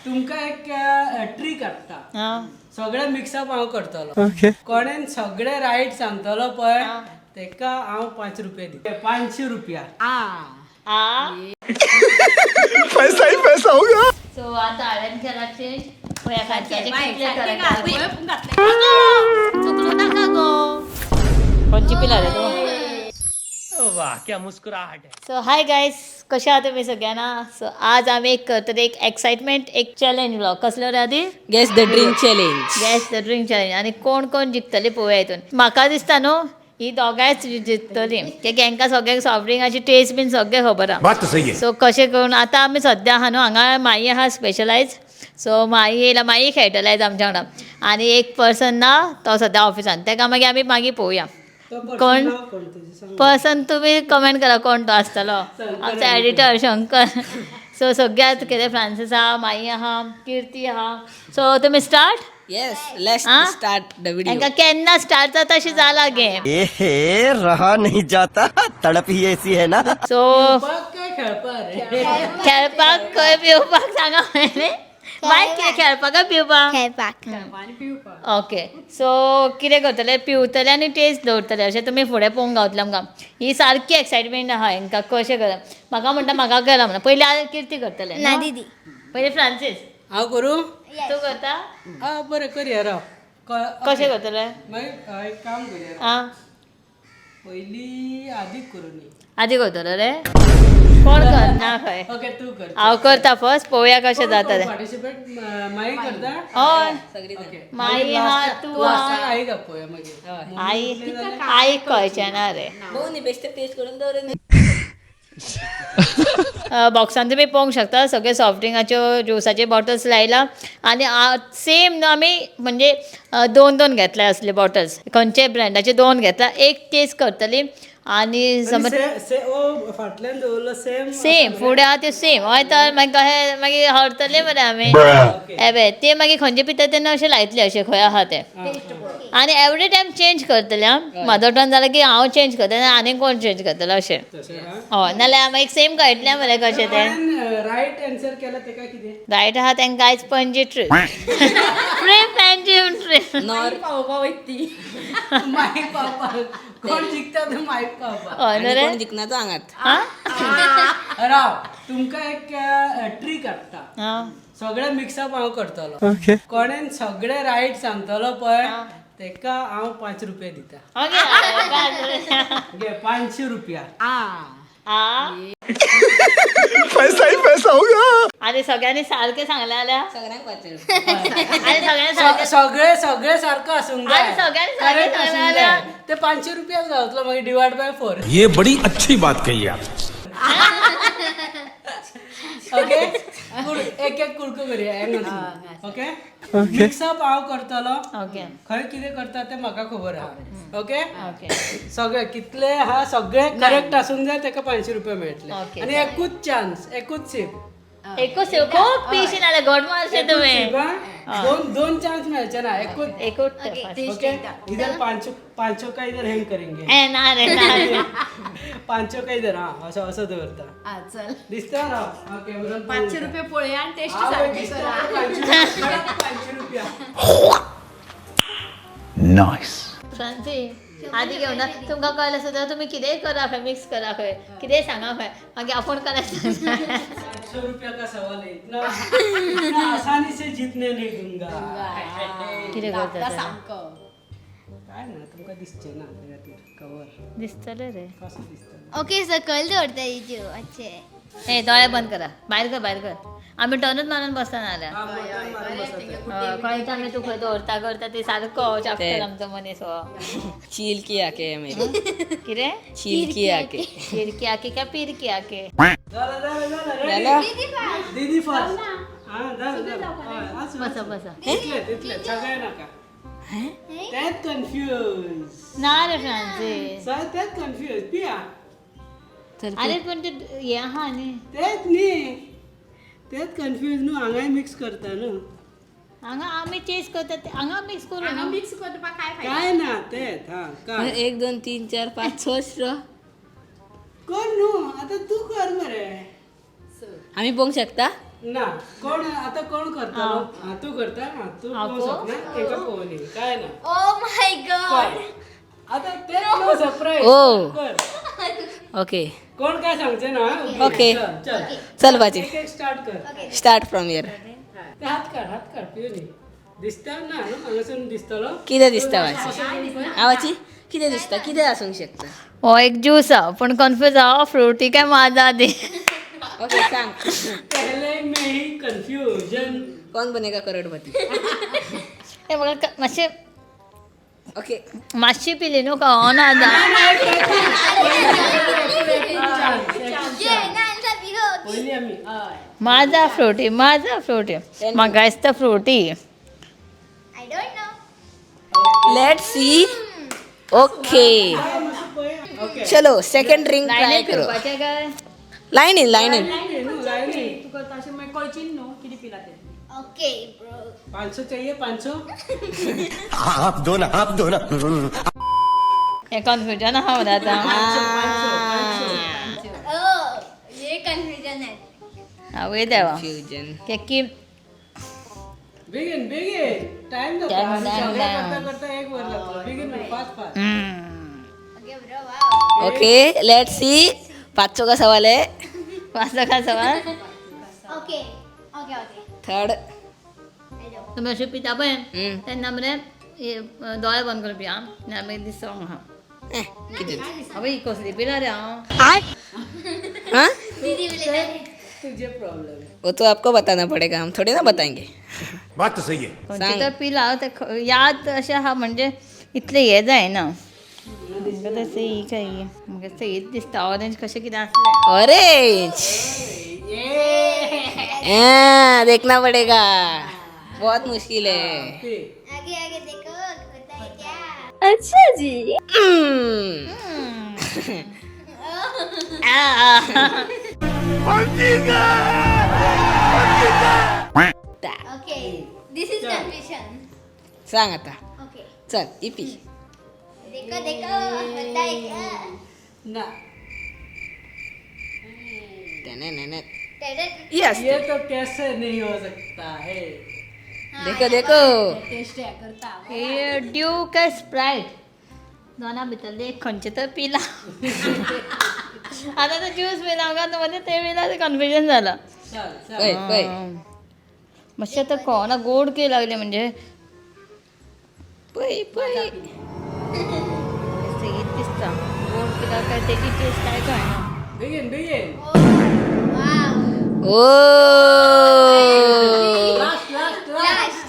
तुमकां एक ट्रीक हाडटा. हा. सगळे मिक्सअप हांव करतलो. कोणेन सगळे रायट सांगतलो पळय तेका हांव 5 रुपया दिता, 500 रुपया. आ. पैसा ही पैसा होगा. सो आता हांवें केला चेंज. पळया खांच्याचे कितले तरेचे. चुकलो नाका गो. कोणची पिला रे तूं? वाह, क्या मुस्कुराहट है! सो हाय गायज, कशें आहा तुमी सगळ्यांना? सो आज आमी एक करतले एक एक्सायटमेंट, एक चॅलेंज व्लॉग. कसलो रे आदी? Guess the drink challenge. Guess the drink challenge. आनी कोण कोण जिखतले पळोवया. हितून म्हाका दिसता न्हू, ही दोगांयच जिखतली, कित्याक हांकां सगळ्यांक सॉफ्ट ड्रिंकाची टेस्ट बीन सगळें खबर आहा. बात तो सही है. सो कशें करून आतां आमी सद्या आहा न्हू हांगा, माई आहा स्पेशलायज. सो माई येयला, माई खेळटले आयज आमच्या वांगडा. आनी एक पर्सन ना, तो सद्या ऑफिसान, तेका मागीर आमी मागीर पळोवया. तो person कोण? नाव कोण तुजें सांग. पर्सन तुमी कमेंट करा कोण तो आसतलो. आमचो एडिटर शंकर. सो सगळ्यात कितें, फ्रांसीस आहा, माई आहा, किर्ती आहा. सो तुमी स्टार्ट? येस, let's हाँ? Start the video. तांकां केन्ना स्टार्ट जाता अशें जाला गेम. ए, रहा नहीं जाता, तड़प ही ऐसी है ना. सो पिवपाक काय खेळपा रे? खेळपाक खंय पिवपाक सांगा पयलीं. बाय, खेळपाक काय पिवपाक? खेळपाक. ओके, सो कितें करतले, पिवतले आनी टेस्ट दवरतले. अशें तुमी फुडें पळोवंक गावतले आमकां. ही सारकी एक्सायटमेंट आहा हेंकां कशें करप. म्हाका म्हणटा म्हाका केला म्हणून. पयलीं हांव किर्ती करतले. ना दीदी. पयलीं फ्रांसीस. हांव करूं? तूं करता? आ, बरें, करया, राव. कशें करतले? मागीर एक काम करया. आं. पयलीं आदीक करूं न्ही. आदी करतलो रे? कोण करना खंय? ओके, तूं कर. हांव करता फर्स्ट, पळोवया कशें जाता तें. पार्टिसिपेट माई करता. हय. ओके. माई आहा, तूं आहा. लास्टाक आईक आपोवया मागीर. आई, आईक कळचें ना रे. न्ही, बेश्टे टेस्ट करून दवर. बॉक्सान तुमी पळोवंक शकता, सगळे सॉफ्ट ड्रिंकाच्यो, ज्युसाचे बॉटल्स लायला. आनी सेम न्हू, आमी म्हणजे दोन दोन घेतले असले बॉटल्स, खंयचे ब्रँडाचे दोन घेतला. एक टेस्ट करतली आनी समज ओ फाटल्यान दवरलो सेम. सेम फुडें आहा ते सेम. हय, तर मागीर कशें मागीर हरतले मरे आमी. हे पळय, ते मागीर खंयचे पिता तेन्ना अशें लायतले, अशें खंय आहा ते. आनी एवरी टायम चेंज करतले. आं, म्हाजो टर्न जालो की हांव चेंज करतलें, आनी कोण चेंज करतलो अशें. तशें हा. हय, नाल्यार मागीर सेम कळटलें मरे कशें तें. रायट आन्सर केला तेका कितें? रायट आहा तांकां आयज Panaji trip, free Panaji trip. Nor माई पावपा. कोण जिखता ते माईक पावपा. हय न्हू रे? कोण जिखना तो आंगात. आं. राव, तुमकां एक ट्रीक हाडटा. आं. सगळे मिक्सअप हांव करतलो. कोणेन सगळे रायट सांगतलो पळय तेका हांव 5 रुपया दिता. ओके. घे, 500 रुपया. आ. पैसा ही पैसा होगा. आनी सगळ्यांनी सारकें सांगलें जाल्यार? सगळ्यांक 5 रुपया. आनी सगळ्यांनी सारकें सगळे सगळे सारको आसूंक जाय. आनी सगळ्यांनी सारकें Correct सांगलें आसूंक जाय. जाल्यार? ते 500 रुपया गावतलो मागीर, डिवायड बाय 4. ये बड़ी अच्छी बात कही आप. ओके, एक एक कुडको करया. ओके, मिक्सअप हांव करतलो. ओके. खंय कितें करता तें म्हाका खबर आहा, ओके? ओके. सगळे कितले आहा, सगळे करेक्ट आसूंक जाय, तेका 500 रुपया मेळटले. ओके. आनी एकूच चान्स, एकूच सीप. एकूच सेव, खूब पिशी नाल्यार घट मारशे तुमी. दोन दोन चान्स मेळचे ना, एकूच. एकूच. ओके, इधर 500, 500 का इधर हैंग करेंगे. ए, ना रे, ना रे. 500 का इधर. हा, असं असं दवरता. चल. दिसता ना कॅमेरान? 500 रुपये पळया आणि टेस्ट सारकी करा. 500 रुपया. नाइस. फ्रांसी आदी घेवन ना. तुमकां कळलें सुद्दां, तुमी कितेंय करा खंय, मिक्स करा खंय, कितेंय सांगा खंय, मागीर आपूण करायचं. 500 रुपया का सवाल है, इतना इतना आसानी से जीतने नहीं दूंगा. कितें करता? सामको. काय ना, तुमका दिसचे ना त्या खातीर कवर. दिसतलें रे. कसं दिसतलें? ओके, सकयल दवरता तेज्यो अच्छे. ए, दोळे बंद करा. भायर कर, भायर कर. आमी टर्नूच मारून बसता नाल्यार. हा, मटण मारून बसत. कळटा आमी. तूं खंय दवरता करता ते सारको चापटर आमचो मनीस हो. चील की आके है मेरी. कितें? चील की आके. चिरकी आके काय पिरकी आके? झालं झालं झालं, रेडी. दीदी फर्स्ट. हा, झालं झालं. हय, आसूं, बसा. आसूं. बसा. तितले तितले सगळे नाका, तेच कन्फ्यूज. ना रे फ्रांसीस. सर, तेच कन्फ्यूज पिया. अरे, पण ते हे आहा न्ही. तेच न्ही, तेच कन्फ्यूज न्हू, हांगाय मिक्स करता न्हू. हांगा आमी चेस करता ते हांगा मिक्स करू न्हू. मिक्स करपाक काय फायदा? काय ना, तेच हा काय. एक, दोन, तीन, चार, पाच, स स्ट्रॉ. कर न्हू, आता तूं कर मरे. आम्ही पळोवंक शकता? ना कोण आता कोण करतलो? हा, तू करता. हा, तू हांव पोवंक पळोवं? शकना, तेका पळोवनी काय ना. ओ my God. आता तेच न्हू सरप्राईज. ओ. कर. ओके. कोण काय सांगचे ना. ओके. चल चल. चल बाजी. एक एक स्टार्ट कर. Start from here. ते हात काढ, हात काढ. पिवनी दिसता ना न्हू हांगासून दिसतलो. कितें दिसता वाची? आवाची कितें दिसता? कितें आसूंक शकता? हो एक ज्यूस हा, पूण कन्फ्यूज हांव फ्रुटी काय माझा दी. ओके, सांग. पहले में ही कन्फ्युजन. कोण बनेगा करोडपती? हे म्हाका मातशें. ओके. मातशी पिली न्हू, कळना आतां. ये ना आन्सर बिहो. पयली आमी हय. माझा फ्रुटी, माझा फ्रुटी, म्हाका दिसता Frooti. I don't know. Let's see. Okay. Okay. चलो, सेकंड ड्रिंक ट्राय लायनीन करो. पिवपाचें काय? लायनीन, लायनीन. न्हू लायनी. तुका तशें मागीर कळची न्हू कितें पिला तें. Okay bro. 500 चाहिए, 500. आप दो ना, आप दो ना. हें कन्फ्युजन आहा मरे आतां. ओ, ये कन्फ्युजन है. आवय देवा. कन्फ्युजन. केकी. बेगीन बेगीन, टाइम जाता. Time, आमी time, सगळें time. करता करता एक वर जातलो. बेगीन, fast fast. Okay bro, wow. Okay, let's see. 500 का सवाल है. वाजता का सवाल? Okay okay okay. Third. Hello. तुमी अशें पिता पळय तेन्ना मरे हे, दोळे बंद करून पिया, ना मागीर दिसता म्हाका. कितें? आवय, कसली पिला रे हांव. हाँ. दीदी उलयता. तुझे प्रॉब्लेम. वो तो आपको बताना पड़ेगा, हम थोड़ी ना बताएंगे. बात तो सही है. खंयची तर पिला ते याद अशें आहा, म्हणजे इतलें हें जायना म्हाका तशें. ही काय म्हाका सहीच दिसता, ऑरेंज कशें कितें आसलें. ऑरेंज देखना पड़ेगा, बहुत मुश्किल है. पी. आगे आगे देखो, होता है क्या? Okay, this is confusion. सांग आता. ओके. चल इपी. देखो देखो, होता है क्या? ना. टेडर. यस. ये तो कैसे नहीं हो सकता है? देखो देखो. टेस्ट करता. हे ड्यू काय स्प्रायट, दोना भितरलें एक खंयचें तर पिला. आतां तो ज्यूस पिला म्हाका, आतां मदीं तें पिला, तें कन्फ्युजन जालां. चल चल. पळय पळय. मातशें आतां कळना, गोड कितें लागलें म्हणजे. पळय पळय. सहीच दिसता, गोड पिला काय तेजी टेस्ट काय कळना. बेगीन बेगीन. Wow. ओ. Last last last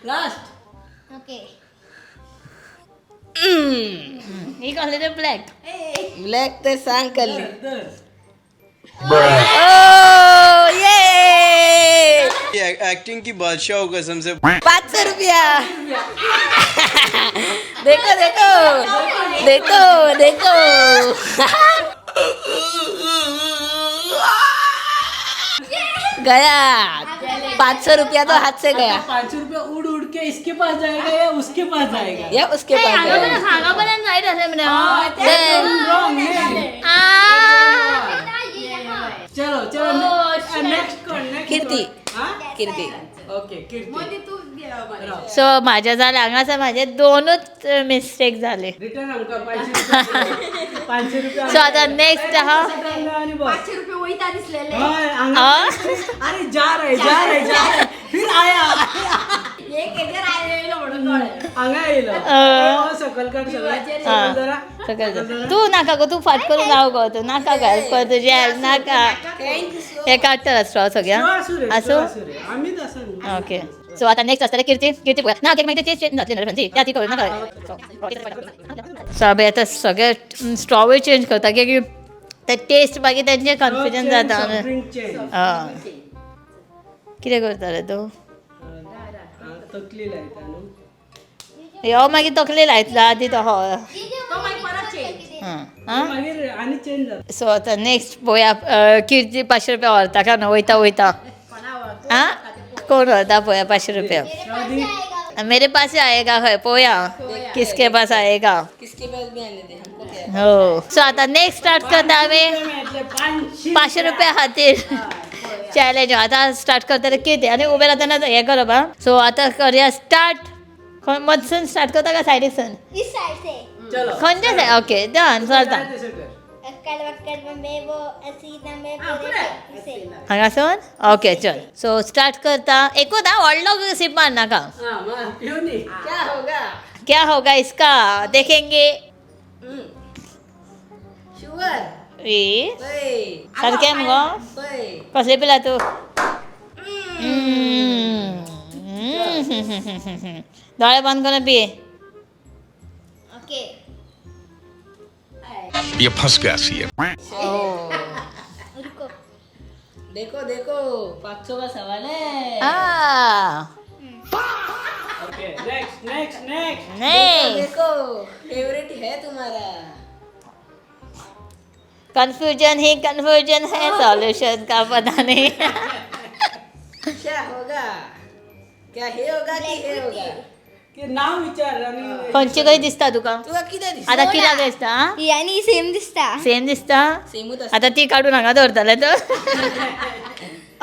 last. Okay. ही कसलें तें ब्लॅक. ब्लॅक ते सांग कल्ली. दर. ओ ये. एक्टिंग की बादशाह हो कसम से. 500 रुपया. देखो देखो देखो देखो, गया 500 रुपया तो हाथ से गया. 500 रुपया उड़ उड़ के इसके पास जाएगा या उसके पास जाएगा? या उसके पास हांगा गया. पर्यंत, हांगा पर्यंत जायत आसलें मरे. रॉन्ग. चलो चलो, नेक्स्ट कोण? नेक्स्ट. कीर्ती. हाँ. कीर्ती. ओके, कीर्ती. मदीं तूं गेलो. सो म्हाजे जालें हांगासर, म्हाजे दोनूच मिस्टेक जाले. रिटर्न आमकां 500 रुपया, 500 रुपया. सो आतां नेक्स्ट आहा. आणि बस. 500 रुपये वयता दिसलेले. हय, हांगा. आ? अरे जा रे, जा रे, जा रे, फिर आया. एक हेजेर आयलो म्हणून कळ्ळें. हांगा येयलो. हो, सकल काड सगळें, सकल धरा. सकयल धर. तूं नाका गो, तूं फाट करून राव गो, तूं नाका गो, हेल्प कर तुजी हेल्प नाका. हे काडटलो स्ट्रॉ सगळ्या. आसूं रे. आसूं. आसूं रे, आमीच आसा न्हू. ओके, सो आता नेक्स्ट आसतलें कीर्ती. कीर्ती पळय ना, मागीर ते चेंज जातलें न्हू त्या ती कळना नाका. सो आमी आतां सगळे स्ट्रॉवूय चेंज करता की ते टेस्ट मागीर तेंचे कन्फ्युजन जाता. Drink change. हय, कितें करता रे तूं? तकली लायता न्हू. यो मागीर तकली लायतलो आदी तो हय. तो मागीर परत चेंज. आं. मागीर आनी चेंज जाता. सो आतां नेक्स्ट पळोवया, कीर्ती 500 रुपया व्हरता काय ना. वयता वयता आं, कोण व्हरता पळोवया 500 रुपया. मेरे पास ही आएगा. हय, पळोवया किसके पास आएगा. किसके पास भी आने दे, हमको क्या. हो, सो आता नेक्स्ट स्टार्ट करता आमी. मेळटले 500. 500 रुपया खातीर. चॅलेंज आता स्टार्ट करतले कितें आनी उबें रावतना हें करप आं. सो आतां करया स्टार्ट. मदसून स्टार्ट करता काय सायडीसून? इस साइड से. चलो. खंयच्या सायड? ओके डन, चलता. तशें कर. अक्कड़ बक्कड़ बम्बे वो 80 90 पूरे से. हांगासून? ओके चल, सो स्टार्ट करता. एकूच आं, व्हडलो सिप मारनाका. हा, मा पिवनी. क्या होगा? क्या होगा इसका देखेंगे. शुगर. ए पय. सारकें मगो. पय. कसले पिला तूं? दोळे बंद करून पिये. ओके. ये फंस गया सी. रुको. देखो देखो, 500 का सवाल है. आ ओके, नेक्स्ट नेक्स्ट नेक्स्ट. नाही. देखो, फेवरेट है तुम्हारा. कंफ्यूजन ही कंफ्यूजन है, सॉल्यूशन का पता नहीं. क्या होगा? क्या हे होगा की हे होगा? की नाव विचार आणि खंयची खंय दिसता तुका? तुका कितें दिसता? आता कित्याक दिसता? यानी सेम दिसता. सेम दिसता. सेमूच आसता. आता ती काडून हांगा दवरतले तर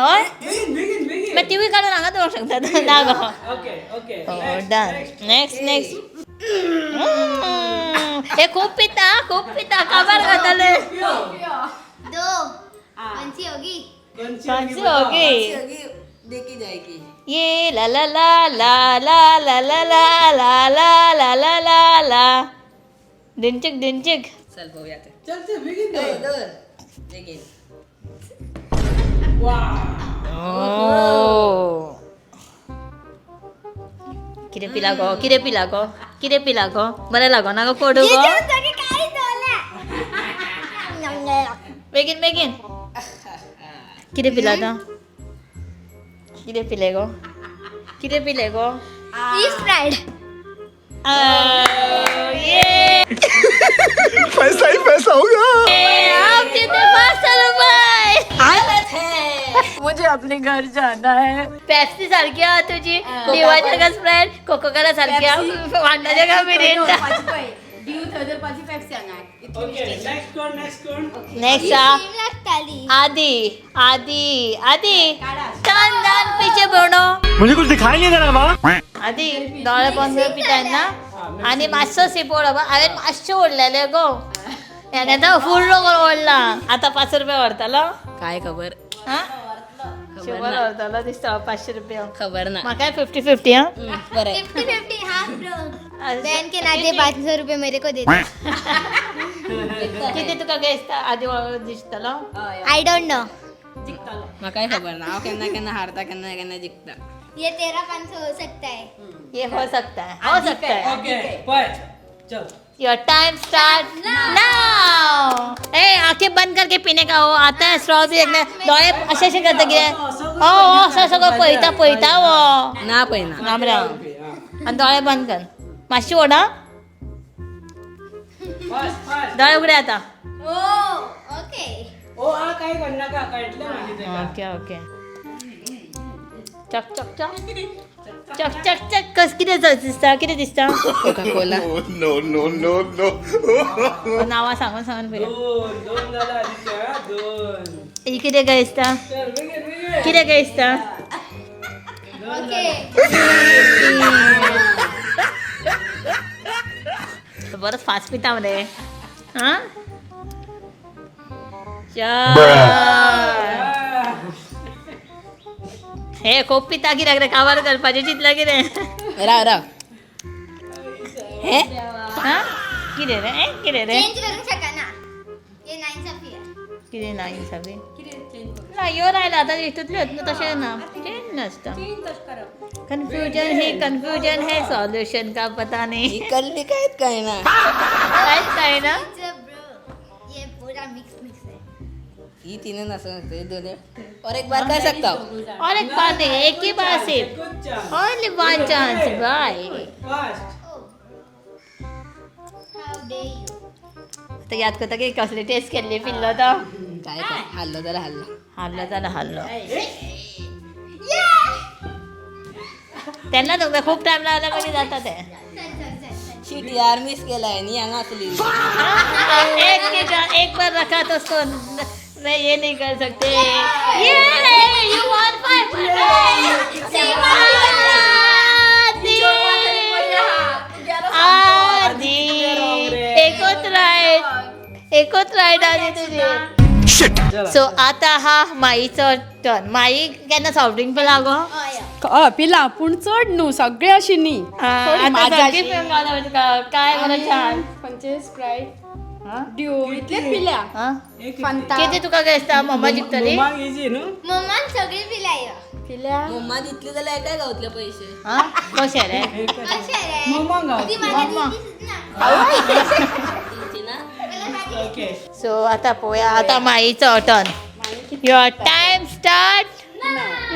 हय. बेगीन बेगीन बेगीन. मागीर तिवूय काडून हांगा दवरूंक शकता ना गो? Okay okay. Done. Next next. हे खूब पिता, खूब पिता, काबार खाताले. दो कौन सी होगी? कोणची? खंयची होगी? होगी, देखी जाएगी. ये ला ला ला ला ला ला ला ला ला ला ला ला ला ला डिंचिक डिंचिक. चल पळोवया ते. चल चल, बेगीन. दवर दवर. दवर बेगीन. वा. Oh. कितें पिला गो? कितें पिला गो? कितें पिला गो? बरें लागोना गो कोडू गो? सगळे काय झालं? बेगीन बेगीन, कितें पिला आतां? कितें पिले गो? कितें पिले गो? स्प्राइट. ये. पैसा ही पैसा होगा. आप जीते 500 रुपये. गलत है. मुझे अपने घर जाना है. पेप्सी सारखी आहा तुजी, डिवाच्या का स्प्रायट, कोको कोला सारखी आहा, वांडाच्या का मिरिंडा. ड्यू थंय धरपाची पेप्सी हांगा. ओके, नेक्स्ट कोण? नेक्स्ट कोण? नेक्स्ट आ सेम लागताली. आदी आदी आदी, डन डन, पिछे बोनो. मुझे कुछ दिखाई नहीं दे रहा माँ. आदी दोळे बंद करून पिताय ना आनी मातसो सिप ओडप. हांवें मातशें ओडलेलें गो, हेणे आतां फुल्ल करून ओडला. आतां 500 रुपया व्हरतलो. काय खबर. आं, शंबर व्हरतलो दिसता 500 रुपया. खबर ना. म्हाकाय 50-50 आं. बरें. 50-50 हाफ ब्रो. बहन के नाते 500 रुपये मेरे को दे दे. कितें तुका दिसता आदी दिसतलो? I don't know. म्हाकाय खबर ना. हांव केन्ना केन्ना हारता, केन्ना केन्ना जिखता. ये तेरा 500 हो सकता है. ये हो सकता है, हो सकता है. ओके, पळय, चल. Your time start now. ए, आंखें बंद करके पीने का हो आता है. स्ट्रॉ भी एक दोळे अशे अशे करता कितें हो हो, असं सगळं पळयता पळयता हो. ना पळयना. राम राम. आनी दोळे बंद कर, मातशी ओडा. Fast fast. दोळे उगडे आता. ओ ओके. ओ आ, काय करनाका, कळटलें मागीर तेका. ओके ओके, चक चक चक चक चक चक. कस कितें दिसता? कितें दिसता? Coca Cola. No no no no. नांवां सांगून सांगून पळय. दोन दोन झालं आधीचे हा, दोन. ही कितें काय दिसता? चल, बेगीन बेगीन. कितें काय दिसता? ओके. बरोच फास्ट पिता मरे. हां, चल. हे खूब पिता कित्याक रे? काबार करपाचें चिंतलां कितें? राव राव, हे. हां, कितें रे? ए, कितें रे? चेंज करूंक शकना, ये नाइंसाफी है. कितें ना इंसाफी ना? यो रायला आतां हितूंतल्योच न्हू, तशें ना, चेंज नासता. कन्फ्युजन ही कन्फ्युजन है, सॉल्युशन का पता नहीं. ही कल्ली कांयच कळना. कांयच कळना. ब्रो, ये पूरा मिक्स मिक्स है. ही तीनच आसा, ही दोन. और एक बार कर सकता हूँ. और एक बार नहीं, एक ही बार सिर्फ. एकूच chance. Only one chance bye. Fast. How dare you. आता याद करता की कसली टेस्ट केल्ली पिल्लो तो. काय काय हाल्लो जाल्यार हाल्लो. हारलो जाल्यार हारलो. तेन्ना तुमकां खूब टायम लागला, मागीर जाता तें. चल चल चल चल. शीट यार, मिस केलाय नी हांगा आसली. एक के एक बार रखा तो उसको मैं ये नहीं कर सकते. ये you want 500. आधी एकच राईट, एकच राईट आधी तुझे. सो आता हा माईचो टर्न. माई केन्ना सॉफ्ट ड्रिंक पिला गो? हय पिला, पूण चड न्हू, सगळे अशी न्ही. थोडी आता माझा सगळी अशी. पिवंक गावता तुका. काय बरं छान. खंयचे स्प्रायट, ड्यू इतलेच पिल्या. हा? फंता. किती तुका काय दिसता, मम्मा जिंकतली? मम्माक इजी न्हू. मम्मान सगळी पिलाय. पिल्या. मम्मा दितली जाल्यार एकाय गावतले पैसे. हा, कशें रे? कशें रे? मम्माक गावतली. ती म्हाका दिली ना. दिवची ना. ओके. सो आता पळोवया, आता माईचो टर्न. Your time start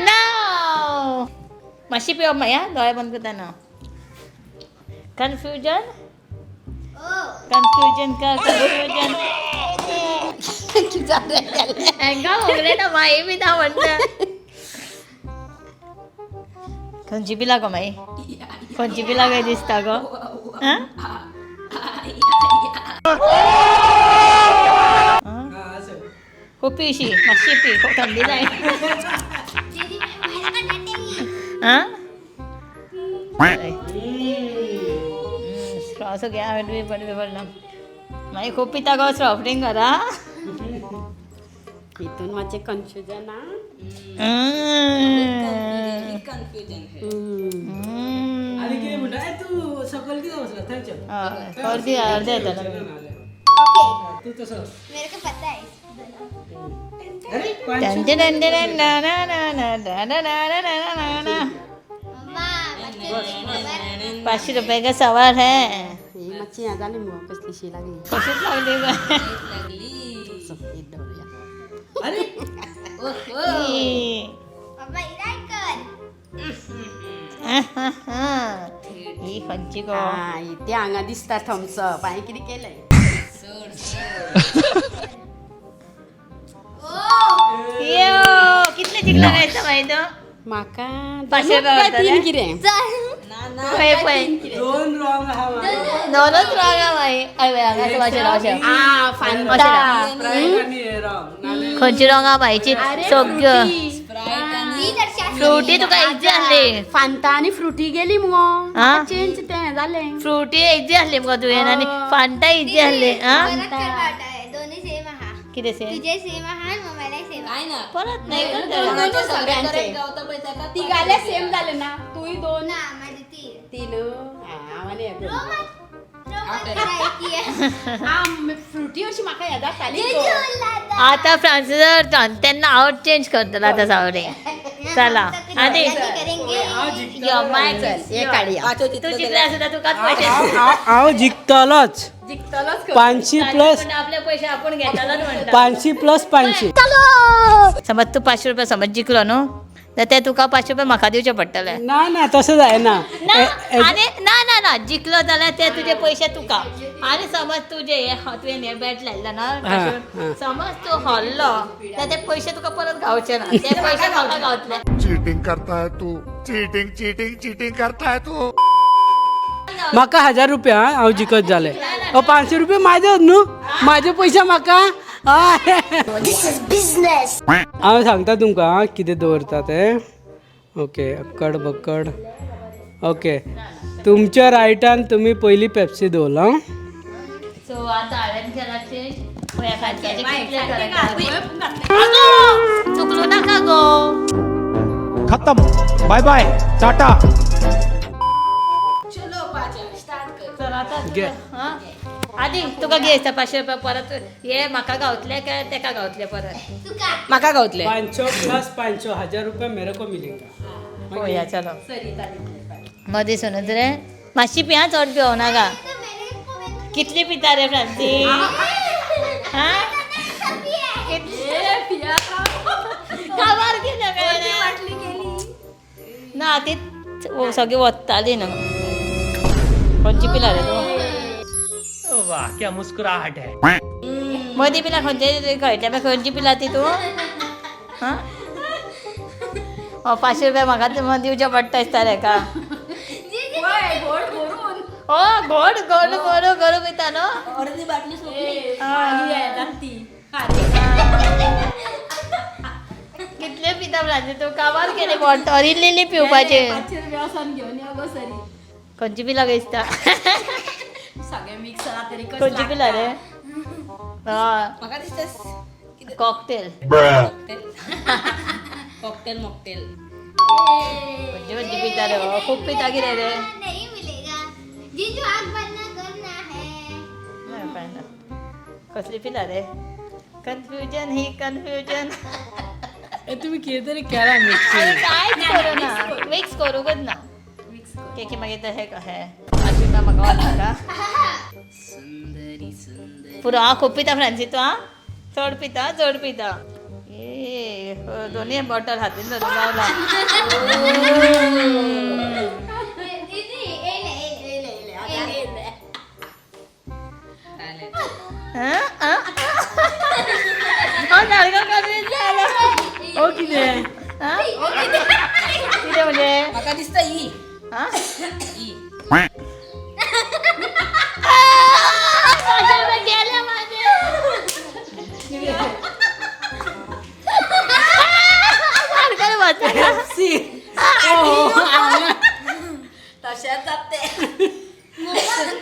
नाव. मातशी पिवप माया, दोळे बंद करता. कन्फ्युजन, कन्फ्युजन का कन्फ्युजन. हेंका उगले ना माई बी ना म्हणटा. खंयची पिला गो माई? खंयची पिला काय दिसता गो? हा? हा, असं. खूप पिशी, मातशी पी, खूप थंडी जाय. दीदी, मला पण हा, स्ट्रॉ सगळें हांवें बी पडलें पडलां. मागीर खूब पिता गो सॉफ्ट ड्रिंक घरा. हितून मातशें कन्फ्युजन आ. कन्फ्युजन. आनी कितें म्हणटा? ए, तूं सकयल कितें बसला? थंय चल. हय, अर्दी अर्दे येतले. ओके. तूं तसो. मेरे को पता है. अरे, 500. टन टन टन ना ना ना ना ना ना ना ना ना ना ना. मम्मा, बच्चे. 500 रुपये का सवाल है. ही मातशी हें जाली मुगो, कसलीशी लागली. कशीच लागली गं? लागली. एक दवरुया. अरे. ही. मम्मा, इराय कर. ही खंयची गो? हा, ते हांगा दिसता थम्सअप. हांवें कितें केलें? यो कितले जिखला काय दिसता मागीर तूं? म्हाका 500 दोनूच काय रुपया. तीन कितें. चल. पळय पळय. दोन रॉंग आहा म्हाका. दोनच रॉंग आहा मागीर. हय हांगा अशें अशें. आ, फांता. स्प्रायट आनी हे रॉंग नाल्यार. खंयची रॉंग आहा बाईची सगळ्यो? ती तर फ्रुटी तुका इजी आसली. फांता आनी फ्रुटी गेली मुगो. आ? चेंज तें जालें. फ्रुटी इजी आसली मुगो तुवें आनी फांटा इजी आसली. आ, परत कर वाटा आहे. दोन्ही सेम आहा. कितें सेम? तुझे सेम आहा आणि मम्माला सेम. काय ना. परत नाही करता. सगळ्यांचे. गावता पळय ताका. तिगाले सेम जाले ना? तूंय दोन. ना, माझे तीन. तीन. हांव आनी हें दोन. रोमन, रोमन ट्राय किया. आ, फ्रुटी अशी म्हाका हें जाताली. आता फ्रांसीस तेन्ना हांव चेंज करतलो आतां सावरे. चला आदी. करेंगे. यो मायक. हे काडया. तूं जिखले आसता तुकाच पयशे. हांव जिखतलोच. जिखतलोच. 500 प्लस. आपले पैसे आपूण घेतलोच म्हणटा. 500 प्लस 500. समज तूं 500 रुपया समज जिखलो न्हू, तर ते तुका 500 रुपया म्हाका दिवचे पडटले. ना ना, तशें जायना. ना आनी ना ना ना, जिखलो जाल्यार ते तुजे पयशे तुका. आनी समज तुजे हे तुवें हे बॅट लायला ना, हा. समज तूं हरलो जाल्यार ते पयशे तुका परत गावचे ना, ते पयशे म्हाका गावतले. चीटिंग करता है तू, चीटिंग चीटिंग चीटिंग करता है तू. म्हाका 1000 रुपया. हा, हांव जिखत जालें ओ 500 रुपया म्हाजे न्हू, म्हाजे पयशे म्हाका. हय. हांव सांगता तुमकां आं, कितें दवरता तें. ओके, अक्कड बक्कड. ओके, तुमच्या रायटान तुमी पयली पेप्सी दवरला. सो आता हांवें केला चेंज. पळया खात्याचे कितले correct. आगो, चुकलो नाका गो. खत्म, बाय बाय, टाटा. चल आता. घे. हा? आदी तुका घे दिसता 500 रुपया परत हे म्हाका गावतले काय तेका गावतले परत? तुका. म्हाका गावतले. 500 प्लस 500, 1000 रुपया मेरे को मिलेगा. पळोवया. चलो, मदीं सुनूच रे, मातशी पिया, चड पिवो नाका. तर मेरे को मेरे कितली पिता रे फ्रांसी? हा, काबार केलं काय ना ती सगळी वत्ताली न्हू. खंयची पिला रे तूं? वाह, क्या मुस्कुराहट है. मदीं पिला खंयचे कळटलें मागीर. खंयची पिला ती तूं? हा, हो, 500 रुपया म्हाका दिवचे पडटा दिसता रे का. हो, गोड गोड गोड गोड पिता न्हू. अर्दी बाटली सोंपली. ती. कितले पिता फ्रांसी तूं काबार केले बॉटल इल्ली इल्ली पिवपाचे. 500 रुपया वचोन घेवन यो गो सरी. खंयची पिला गे दिसता? सगळे मिक्स जाला तरी कसं खंयची पिला रे? हय. म्हाका दिसता कॉकटेल. Cocktail mocktail. खंयची खंयची पिता रे हो? खूब पिता कितें रे? नहीं मिलेगा जीजू, आग बंद करना है. नाही, काय ना. कसली पिला रे? कन्फ्युजन ही कन्फ्युजन. हे तुमी कितें तरी केला मिक्सिंग. कांयच करूं ना, मिक्स करूंकच ना. केकी मागीर ते हे हे 500 रुपया म्हाका वचनाका. सुंदरी सुंदरी. पुरो हांव खूब पिता फ्रांसी तूं. आं, चड पिता, चड पिता. ए दोनूय बॉटल हातीन धरून रावला. दीदी एले एले एले एले. आं? आं? हांव सारको कन्फ्यूज जालो. ओ कितें? आं? कितें म्हणजे? म्हाका दिसता ही. आं? ही. 500 रुपया गेले माझे. सारकें वचना. सी. तशेंच जाता.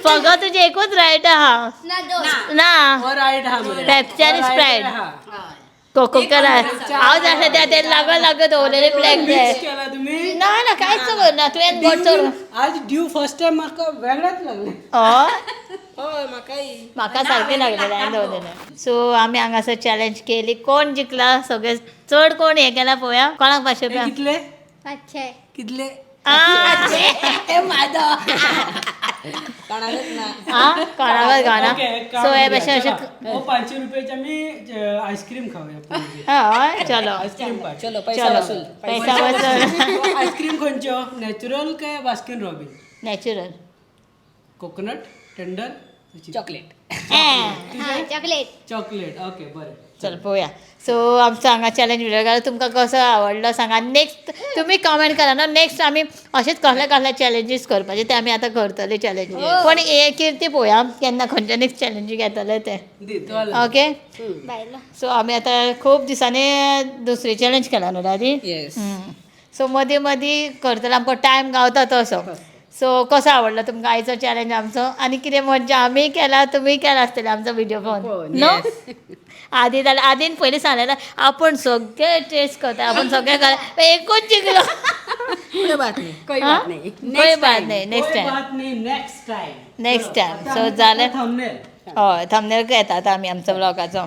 फकत तुजें एकूच रायट आहा. ना, दोन. ना. हो रायट हा मरे. पेप्सी आनी स्प्रायट. हा. कोको कोला हांव जाणा त्या ते लागत लागत दवरलेले ब्लॅक मिक्स ब्लॅक. केला तुम्ही. ना ना, कांयच खबर ना तुवें बोटल. आज ड्यू फर्स्ट टाइम म्हाका वेगळेच लागले. हय. हय, म्हाकाय. म्हाका सारकें लागलेलें हांवें दवरलेलें. सो आमी हांगासर चॅलेंज केली. कोण जिखला सगळे चड, कोण हें केला पळोवया. कोणाक 500 हे रुपया? कितले? 500. कितले? कोणाकच ना. आ, कोणाकच गावना. ओके, एक काम सो हे करूया, भशेन अशें. चला. हो 500 रुपयाचे आमी आयस्क्रीम खावया पणजे. हय, चलो. Ice cream party. चलो, पैसा चलो. वसूल. पैसा वसूल. आयस्क्रीम खंयच्यो? नॅचरल काय Baskin Robbins? Natural. Coconut tender. Chocolate. हाँ, चॉकलेट. चॉकलेट. ओके, बरें. चल पळोवया. सो आमचो हांगा चॅलेंज व्हिडिओ घाला. तुमकां कसो आवडलो सांगा. नेक्स्ट तुमी कमेंट करा न्हू. नेक्स्ट आमी अशेंच कसले कसले चॅलेंजीस करपाचे ते आमी आतां करतले चॅलेंज. पण हे किर्ती पळोवया केन्ना खंयचे नेक्स्ट चॅलेंजी घेतले ते. दी तो आला. ओके. बायलो. सो आमी आतां खूब दिसांनी दुसरी चॅलेंज केला न्हू दादी? येस. सो मदीं मदीं करतले, आमकां टायम गावता तसो. सो कसो आवडलो तुमकां आयचो चॅलेंज आमचो आनी कितें मज्जा आमी केला, तुमी केला आसतले आमचो व्हिडिओ पळोवन न्हू? आदी जाल्यार आदीन पयलीं सांगलेलें आपूण सगळे टेस्ट करता, आपूण सगळे करता, एकूच जिखलो. कोई बात नाही. कोई हा? बात नाही. कोई बात नाही, नेक्स्ट कोई टायम. बात नाही, next time. Next time. So जालें. थंबनेल. हय, थंबनेल घेता आतां आमी आमचो ब्लॉगाचो.